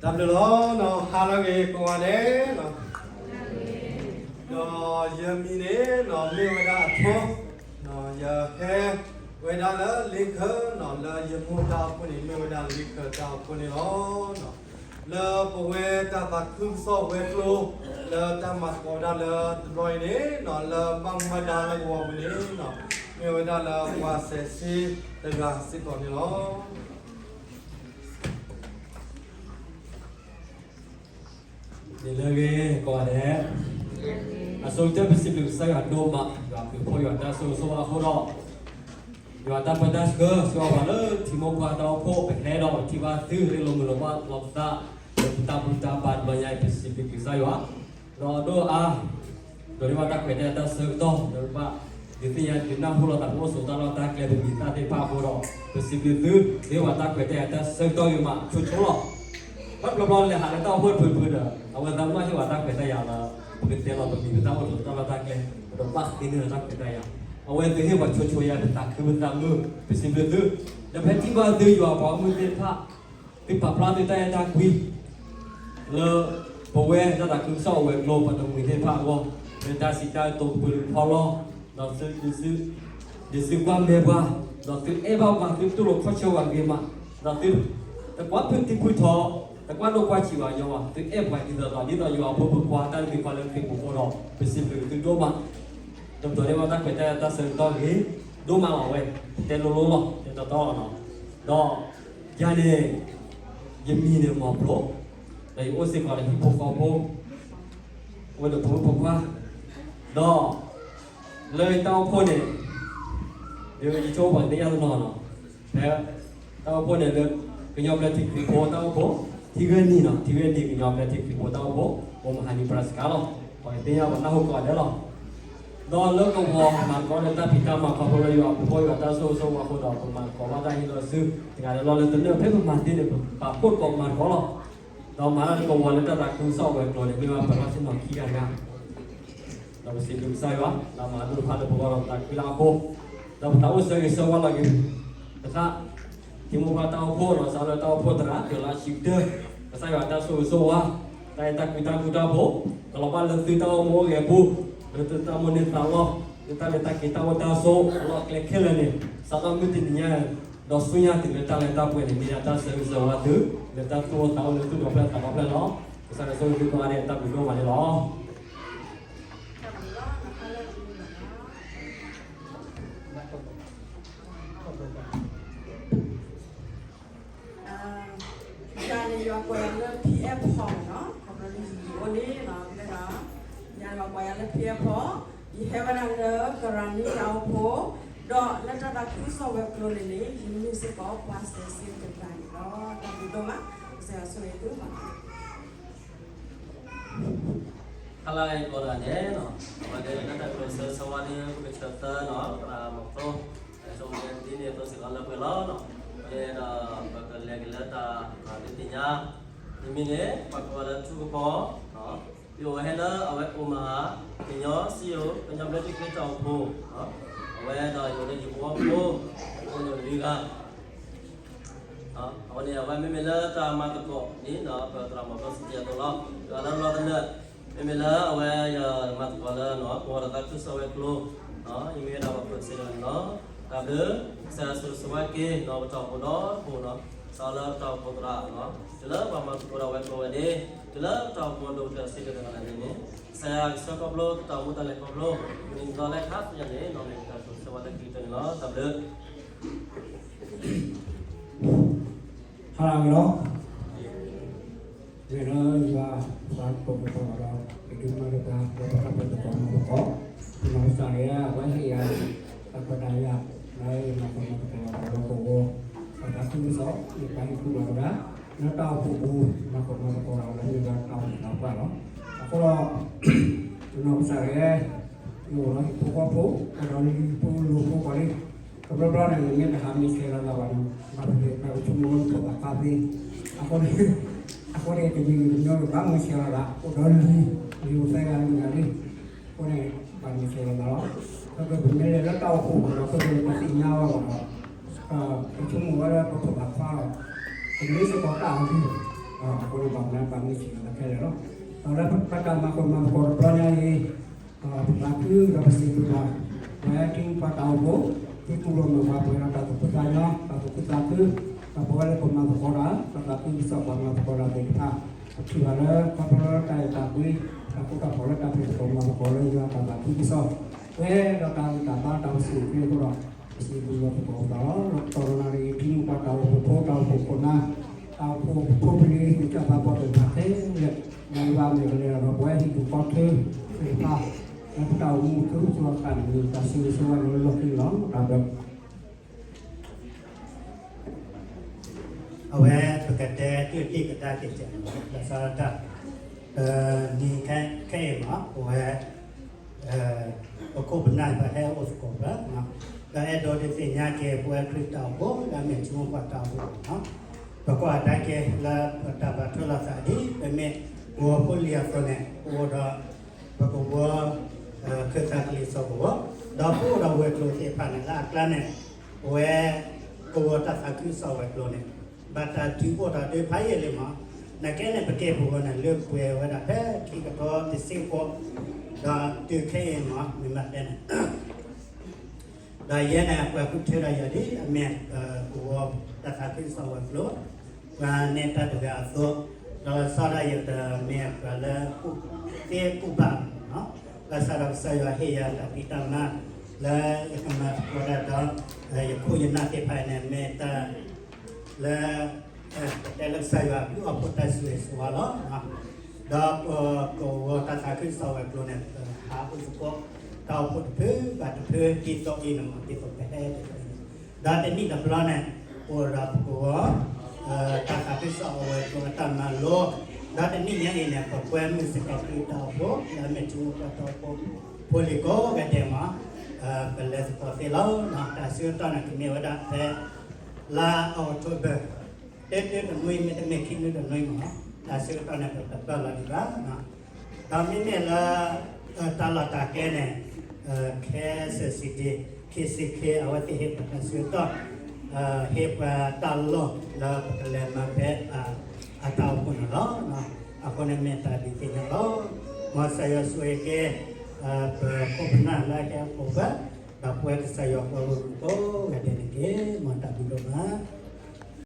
တၢ်ဘျုးလီၤနီၤ, ဟါလၢအဂ့ၤကိးဂၤဒဲးနီၤ, ဒီးယမံၤန့ၣ်နီၤ မ့ၢ်ဝဲဒၣ်အထိ, ယဟဲဝဲဒၣ်လၢလ့ခၢၣ်နီၤ, လၢယမိၢ်တၢ်အိၣ်ဖှိၣ်န့ၣ် မ့ၢ်ဝဲဒၣ်လ့ခၢၣ်တၢ်အိၣ်ဖှိၣ်န့ၣ်လီၤ. လၢပဝဲတၢ်သးခုကစီၣ်ဝဲၤကျိၤ လၢတၢ်မၤသကိးဒၣ်လၢတဘျီအံၤန့ၣ်နီၤ, လၢဘၣ်မူဘၣ်ဒါလၢကဝီၤပူၤန့ၣ်နီၤ, မ့ၢ်ဝဲဒၣ်လၢပှၤစဲးဆ့တဂၤစ့ၢ်ကီးန့ၣ်လီၤ. န့ၣ်လၢအဂ့ၤကိးဂၤဒဲး, အဆိကတၢၢ်ပစံးဘျုးကစၢ်ယွၤဒိၣ်မး, ယွၤဘျုးဖှိၣ်ယွၤတၢ်ဆိၣ်ဂ့ၤဆိၣ်ဝါအဃိဒီး ယွၤတၢ်ပၢတၢ်ဆှၢ ဆိၣ်ဂ့ၤပှၤလၢထံမိၢ်ပှၢ်တၢ်အိၣ်ဖှိၣ် ပဟဲဒီးပထံၣ်ဘၣ်သု ရ့လိာ်မုာ်လိာ်ဘၣ်လိာ်ပသး လၢပတၢ်ဘူၣ်တၢ်ဘါတဘျီညါအံၤ ပစံးဘျုးကစၢ်ယွၤ, ဒီးအဒိၣ်အါ ဒိးန့ၢ်ဘၣ်တၢ်ခွဲးတၢ်ယာ်တၢ်ဆၢကတီၢ် လၢဘၣ်ဒုးသ့ၣ်ညါဒုးနၢ်ဟူလိာ်သး ပအိၣ်ဆိးတၢ်လီၢ်တၢ်ကျဲ ပမံၤသၣ်သ့ၣ်တဖၣ်အဃိဒီး ပစံးဘျုးသု ဒိးန့ၢ်ဘၣ်တၢ်ခွဲးတၢ်ယာ်တၢ်ဆၢကတီၢ်ဂ့ၤမးဆိဆိလီၤ. ဘၣ်ဘျီဘျီလဲၤဟးလၢတၢ်အိၣ်ဖှိၣ်တဖုတဖုဒီး အဝဲသ့ၣ်မ့ၢ်ဟ့ၣ်ဝဲတၢ်ခွဲးတၢ်ယာ်လၢ ပကတဲလီၤပမံၤပသၣ်အိၣ်ဆိးတၢ်လီၢ်တၢ်ကျဲ ပဒိးဘၣ်သ့န့ၢ်လီၤတၢ်ခွဲးတၢ်ယာ်, အဝဲသ့ၣ်ဟ့ၣ်ပှၤဆိဆိယါ ပသးခုပသးမုာ် ပစံးဘျုးသု, ဒီးဖဲထံၣ်ဘၣ်သုယွၤပှၤဂီၢ်မုၢ်သ့ၣ်တဖၣ် သုပာ်ဖျါသုတၢ်အဲၣ်တၢ်ကွံ လၢပဝဲတၢ်သးခုကစီၣ်ဝဲၤကျိၤ ပှၤတမှံၤသ့ၣ်တဖၣ်အဂီၢ် လၢတၢ်စံးတၢ်ကတိၤကပၢၤလၢဖီလီၢ်, ဒီးသု ဒုးသုကွၢ်မဲပှၤ, ဒီးသုအဲၣ်ဘၣ်ပှၤ သုတူၢ်လိာ်ခီၣ်ဆၢပှၤဂ့ၤမး, ဒီးသု တကွၢ်ဖုးတံၢ်ဖုးထီ, တကွၢ်ဒိၣ်ကွၢ်ဆံးပှၤကညီဘၣ်, သုအဲၣ်ပှၤဒ်သိးသိး ဒ်သိးယွၤအဖိမုၣ်ဖိခွါ တၢ်လုၢ်သံကွၢ်လၢခရံာ်ပူၤအဃိဒီး ပစံးဘျုးသုဒိၣ်မး, ဒီးပဒိးန့ၢ်ဘၣ်တၢ်ခွဲးတၢ်ယာ်တၢ်ဆၢကတီၢ်ဂ့ၤဒိၣ်မးလီၤဝဲ, တဲလိၤလိၤလီၤ တဲတီတီလီၤနီၤ, ဒီး ယၤန့ၣ် ယမံၤန့ၣ်မီၤဖျိ, ဒီးယအိၣ်စ့ၢ်ကီးဒီးဟံၣ်ဖိဃီဖိ ဝဲဒီးဖိမုၣ်ဖိခွါ, ဒီး လၢတၢ်အိၣ်ဖှိၣ်န့ၣ် ဒ်ယဆိကမိၣ်ပှၤသ့ၣ်ညါတနီၤနီၤ, ဖဲတၢ်အိၣ်ဖှိၣ်န့ၣ်လၢ ကညီဘျၢထံခရံာ်ဖိတၢ်အိၣ်ဖှိၣ် ထံဂ့ၢ်နံၤနီၤ, ထံဂ့ၢ်နံၤကညီဘျၢထံခရံာ်ဖိတၢ်အိၣ်ဖှိၣ် အိၣ်မဟါနံၤ ပြၢစကါလီၤ, ပှၤသ့ၣ်ညါပှၤနၢ်ဟူကိးဂၤဒဲးလီၤ. ဒီးလၢကဝီၤမၤသကိးဒီးတၢ်ဖံးတၢ်မၤခီဖျိလၢယွၤအဘျုးအဖှိၣ် ယွၤတၢ်ဆိၣ်ဂ့ၤဆိၣ်ဝါအဃိဒီး ပမၤသကိးဘၣ်တၢ်ဟ့ၣ်လီၤစု တဂၤလၢ်လၢ်လၢတနၢၣ် ဖဲပမၤသ့န့ၣ် ပပာ်ဖှိၣ်သကိးမၤသကိးလီၤ. ဒီးမၤတၢ်လၢကဝီၤလၢတၢ်သးခုကစီၣ်ဝဲၤကျိၤန့ၣ် မ့ၢ်ဝဲပှၤလီၢ်ဆ့ၣ်နီၤခံဂၤညါ ဒီးပစံးဘျုးကစၢ်ယွၤ လၢအမၤဒိၣ်တဖၣ်လၢပဂီၢ်ဒီးပသးခုလၢအဃိ, ဒီးပသးအိၣ်ဆၢဂ့ၤဆၢဝါလီၤက့ၤ ပသး ထံမိၢ်ပှၢ်တၢ်အိၣ်ဖှိၣ်ဒီးစးလၢတၢ်အိၣ်ဖှိၣ်သရၣ် ကၠီၤလါဆံကတၢၢ်, ကစၢ်ယွၤတၢ်ဆိၣ်ဂ့ၤဆိၣ်ဝါ, တၢ်အဲၣ်တၢ်ကွံတၢ်ဃူတၢ်ဖိး ကလီၤဘၣ်လၢသုတၢ်အိၣ်မူအိၣ်ဂဲၤပူၤ, လၢသုတၢ်မိၣ်န့ၢ်သးလီ, လၢတၢ်လဲၤတၢ်က့ၤတၢ်အိၣ်တၢ်ဆိး အလီၢ်အကျဲခဲလၢာ်န့ၣ် စးထီၣ်မုၢ်တနံၤညါ ဒီးဆူညါတုၤလၢတၢ်လၢတၢ်ပှဲၤန့ၣ် မ့ၢ်ဒၣ်တၢ်ဆၢဂ့ၤဆၢဝါသု လၢတၢ်သူၣ်အိၣ်သးအိၣ်လၢသူၣ်ဒီဖျၢၣ်သးဒီဖျၢၣ်လီၤ. ကစၢ်ယွၤဆိၣ်ဂ့ၤသုကိးဂၤဒဲး တၢ်ဘျုးဒိၣ်မးန့ၣ်လီၤ. ယၤန့ၣ် ယွၤကိးယၤလၢ ဖံအဲၣ်ဖီနီၤ, ခီဖျိလၢယံၤယံၤအိၣ်န့ၣ်နီၤ, လၢဒီး ယၤန့ၣ် ယွၤကိးယၤလၢ ဖံအဲၣ်ဖီ, ယဟဲဝဲဒၣ်လၢကရၤနံတၢ်အိၣ်ဖှိၣ်, ဒီးလၢတၢ်သးခုကစီၣ်ဝဲၤကျိၤန့ၣ်န့ၣ် ယမ့ၢ်စ့ၢ်ကီးပှၤစဲးဆ့တဂၤန့ၣ်လီၤ. တၢ်ဘျုးဒိၣ်မး, ကစၢ်ယွၤဆိၣ်ဂ့ၤသုမး. ဟါလၢအဂ့ၤကိးဂၤဒဲးနီၤ, အဝဲဒၣ်လၢတၢ်ကျိၤဆၢဆၢဝါန့ၣ် ပကဆၢသၢနီၤ, သရၣ်မီၤသိ, ဆိကမိၣ်ဒ်န့ၣ်အသိးစ့ၢ်ကီးလၢပှဲၤလီၤနီၤ, အဝဲဒီး ပကလဲၤက့ၤလၢတၢ်ဒုးသ့ၣ်ညါ, မ့မ့ၢ်န့ၣ် ပှၤကိးဂၤလၢထူကဖီ ယအိၣ်ဟဲလၢအဝဲအိၣ်မဟါ, ကညီစံယိၣ် ကညီဘျၢထံခရံာ်တၢ်အိၣ်ဖှိၣ်, အဝဲဒီးယအိၣ်လၢယဖိဖိ, ယဖိန့ၣ်လွံၢ်ဂၤ အဝဲန့ၣ် အဝဲမ့မ့ၢ်လၢတၢ်မၤသကိးန့ၣ် ပသရၣ်မီၤဘီစံးတ့ၢ်အသိးလီၤ. ဒီးလၢလီၤတနၢၣ် မ့မ့ၢ်လၢအဝဲယမၤသကိးလၢ ပဝဲဒၣ်သးခုကစီၣ်ဝဲၤကျိၤ, ယမ့ၢ်ဝဲဒၣ်ပှၤဖုးစ့ၢ်ကီးန့ၣ်လီၤ. တၢ်ဘျုး ကစၢ်ယွၤဆိၣ်ဂ့ၤဆိၣ်ဝါက့ၤ ပတၢ်အိၣ်ဖှိၣ်ဒီဖိနီၤ, စးလၢပတၢ်အိၣ်ဖှိၣ်သရၣ်, တုၤလၢပှၤမၤသကိးဒီးဝဲၤကျိၤဝဲၤဒ့, တုၤလၢပတၢ်အိၣ်ဖှိၣ်ဒိၣ်ကတၢၢ်စံးတ့ၢ်တဂၤန့ၣ်န့ၣ်, ကစၢ်ယွၤကဆှၢခီဖျိ ပတၢ်အိၣ်မူတၢ်လဲၤခီဖျိ, မုၢ်နံၤမုၢ်သီလၢခါဆူညါန့ၣ် မ့ၢ်ပတၢ်ဆိၣ်ဂ့ၤဆိၣ်ဝါလၢခံကတၢၢ်န့ၣ်လီၤ. တၢ်ဘျုး ဟါလၢအဂ့ၤလီၤ. မ့ၢ်လၢယွၤ ပှၤကိးပသူဒီး ပဒုးမၤလိာ်သး လၢပတၢ်ပၢၤသကိးမၤသကိး, ပနီၢ်ကစၢ်ဒၣ်ဝဲဟ့ၣ်ယၤ တၢ်ခွဲးတၢ်ယာ် လၢယမၤသကိးမၤသကိးဒီး လၢကဝီၤ ပသးခုကစီၣ် ယပာ်ဟ့ၣ်ကူၣ်လီၤဝဲဒၣ် လၢတၢ်အိၣ်ဖှိၣ်ပူၤ မၤသကိးမၤသကိးဒီး လၢမ့ၢ်ဝဲတၢ်အိၣ်ဖှိၣ်သးပှၢ်လီၤ. အဃိဒီး ပနီၢ်ကစၢ်ဒၣ်ဝဲ ယအိၣ်ဒီးဟံၣ်ဖိဃီဖိ ဒီးလံၤဖိလိၤဖိကိးလံ တဘျီဘျီန့ၣ် နမ့ၢ်တဟးမ့ၢ်ဆဲးလီၤသးဘၣ်န့ၣ် ဘၣ်သ့ၣ်သ့ၣ် ပဆိကမိၣ်လၢနဖိသၣ်ခွါသ့, အဃိန့ၣ် အဃိန့ၣ် တမံၤတမံၤကဘၣ်မ့ၢ်ဆဲးလီၤသး အိၣ်ဒီးလံၤ လံၤအိၣ်သၢဂၤလွံၢ်ဂၤလံ, အဃိန့ၣ် ဘၣ်မ့ၢ်ဆဲးလီၤသးလီၤ. ခဲကဲ ပမ့ၢ်လဲၤလၢတၢ်အိၣ်ဖှိၣ်ပူၤဒီး ခဲကဲ ပသ့ၣ်ညါဝဲဘၣ်ဒီး ပဆိကမိၣ်ဝဲလၢပဖိသၣ်ခွါဒီး ပမ့ၢ်စ့ၢ်ကီးတၢ်အဂ့ၢ် ပှၤလၢပှၤမ့ၢ်ဆံးလီၤခဲလၢာ်လီၤ. ဒီးလၢပတၢ်မၤဃုာ်မၤသကိးတဘျီညါအံၤ ပသးခုဒီးပစံးဘျုးဘၣ် ပဝဲထံရူၢ်ကီၢ်သဲးတၢ်အိၣ်ဖှိၣ် သုတူၢ်လိာ်မုာ်ပှၤပှဲၤဒီးတၢ်သူၣ်ခုသးညီ တၢ်သူၣ်ခုသးခု ဒီးပဝဲလၢပမၤသကိးတၢ် ပသးခုကစီၣ်ပှၤမၤသကိးတၢ်သ့ၣ်တဖၣ် ပထံၣ်ဘၣ်လၢခီဖျိလၢတၢ်အဲၣ်တၢ်ကွံ တၢ်ဃူတၢ်ဖိးလၢတၢ်ဖံးသကိးမၤသကိးလၢယွၤတၢ်သးခုကစီၣ် ပှဲၤဒီးတၢ်ဂံၢ်တၢ်ဘါတၢ်အိၣ်ဆူၣ်အိၣ်ချ့အဃိဒီး ပစံးဘျုးလၢပကိးပသးလီၤ. လၢတတီၤလၢနၣ်ရံၣ်အံၤ ထံရူၢ်ကီၢ်သဲးတၢ်အိၣ်ဖှိၣ်ဖိ တၢ်အိၣ်ဖှိၣ်ခိၣ်နၢ် တၢ်အိၣ်ဖှိၣ်ဖိပလံၤ သုးကၢ်သးပှၢ်သ့ၣ်တဖၣ်ခဲလၢာ် မ့ၢ်ဘၣ်မ့ၢ်ကလဲၤဒီးပဝဲဟံၣ်ဖိဃီဖိသ့ၣ်တဖၣ် လၢပတၢ်အိၣ်မူအထူအယိာ်အခါန့ၣ် မ့ၢ်တၢ်ဆိၣ်ဂ့ၤဆိၣ်ဝါလၢလီၢ်ခံလီၤ. တၢ်ဘျုး အဝဲပကတဲတ့ၢ်တ့ၢ်ကဒါက့ၤစဲး ဘၣ်ဆၣ်တၢ် နံၤခဲအံၤမး ပဝဲ ပခိၣ်ပနၢ်ပဟဲအိၣ်သကိးပှၤ ဒီးအဲၣ်ဒိးဒုးသ့ၣ်ညါက့ၤ ပဝဲခရံာ်တၢ်အိၣ်ဖှိၣ် လၢအမ့ၢ်ထံရူၢ်ကီၢ်သဲးတၢ်အိၣ်ဖှိၣ်န့ၣ်လီၤ. ပကွၢ်အတၢ်ကဲလၢပတၢ်ဘၣ်ထွဲလိာ်သးဒ် ပမ့ၢ်ကဝီၤဖိလံၤအသိးန့ၣ် ပအိၣ်ဒီး ပကဝီၤ ခၢၣ်သးကလံၤစိးကဝီၤ ဒီးပအိၣ်ဒီးဝဲၤကျိၤသ့ၣ်တဖၣ်န့ၣ် လၢအကျါန့ၣ် ပဝဲ ကဝီၤတၢ်သးခုကစီၣ်ဝဲၤကျိၤန့ၣ် ဘၣ်တၢ်ဒုးအိၣ်ထီၣ်ဒုးဖးယံာ်လံမး, နာ်က့န့ၣ် ပကဲပဂီၢ်န့ၣ် လၢပှဲၤဝဲဒၣ်ဖဲခံကထိတဆံဃိး ဒီးတုၤခဲအံၤမး မ့ၢ်ဘၣ်တဲန့ၣ် ဒီးယဲန့ၣ် ပှၤဃုထၢဒီးယၤဒ်အမ့ၢ် ကဝီၤတၢ်သးခုကစီၣ်ဝဲၤကျိၤ ပှၤနဲၣ်တၢ်တဂၤအသိး, ဒီးလီၤဆီဒၣ်ယတမ့ၢ်ပှၤလၢ သ့ကူၣ်ဘၣ်, ဘၣ်ဆၣ်ဒီးကစၢ်ယွၤဟ့ၣ်ယၤတၢ်ဖံးတၢ်မၤ လၢယကမၤသကိးတၢ်ဒီး ယခိၣ်ယနၢ်သ့ၣ်တဖၣ်န့ၣ် မ့ၢ်တၢ်လၢ ပတဲလၢကစၢ်ယွၤအဘျုးအဖှိၣ်တၢ်ဆိၣ်ဂ့ၤဆိၣ်ဝါလီၤ. ဒီးပကဝီၤတၢ်သးခုကစီၣ်ဝဲၤကျိၤန့ၣ် ပဟးအိၣ်သကိး တၢ်အိၣ်ဖှိၣ်တဖုဘၣ်တဖု ဒ်သိးအံၤန့ၣ်မး ဒ်သိးပဟဲဒ်သိးအံၤန့ၣ်, ဒီးတနံၣ်တဘျီန့ၣ် ပအိၣ်ဒီးပကဝီၤ တၢ်သးခုကစီၣ်အဝဲၤကျိၤအတၢ်မၤလိ, ဒီးတနံၣ်ညါအံၤန့ၣ် ပကွဲမုာ်စ့ၢ်ကီးခရံာ်တၢ်အိၣ်ဖှိၣ် လၢအမ့ၢ်ထံရူၢ်ကီၢ်သဲးတၢ်အိၣ်ဖှိၣ် ဖိလံၤကိးဂၤဒဲးမး ပလဲၤသကိးသ့လီၤ. တၢ်ဆၢကတီၢ်န့ၣ် ကမ့ၢ်ဝဲဒၣ်ဖဲ လါအီးကထိဘၢၣ် တၢတၢတနွံ မ့တမ့ၢ်ခံနွံတနွံမး, တၢ်ဆၢကတီၢ်န့ၣ် ပတဘၣ်လီၤဒံးဘၣ်. ဒီးမ့မ့ၢ်လၢ တၢ်လီၢ်တၢ်ကျဲန့ၣ် ခဲစၢၣ်စံးဒံး ခ့စံးခ့ အဝဲသ့ၣ်ဟ့ၣ်ပှၤတၢ်ဆၢကတီၢ် ဟ့ၣ်ပှၤတၢ်လီၢ်လၢပကလဲၤမၤဖဲ အတၢ်အိၣ်ဖှိၣ်န့ၣ်လီၤ. အဃိန့ၣ်မ့ၢ်တၢ်ဒုးသ့ၣ်ညါလီၤ. မ်ကစၢ်ယွၤဆိၣ်ဂ့ၤက့ၤ ပခိၣ်ပနၢ်လၢအဟဲအိၣ်ဖှိၣ်ပှၤ ဒီးပဝဲကစၢ်ယွၤပှၤဂီၢ်မုၢ်ကိးဂၤဒဲးန့ၣ်တက့ၢ်. မ်တၢ်ဘျုးဒိၣ်မး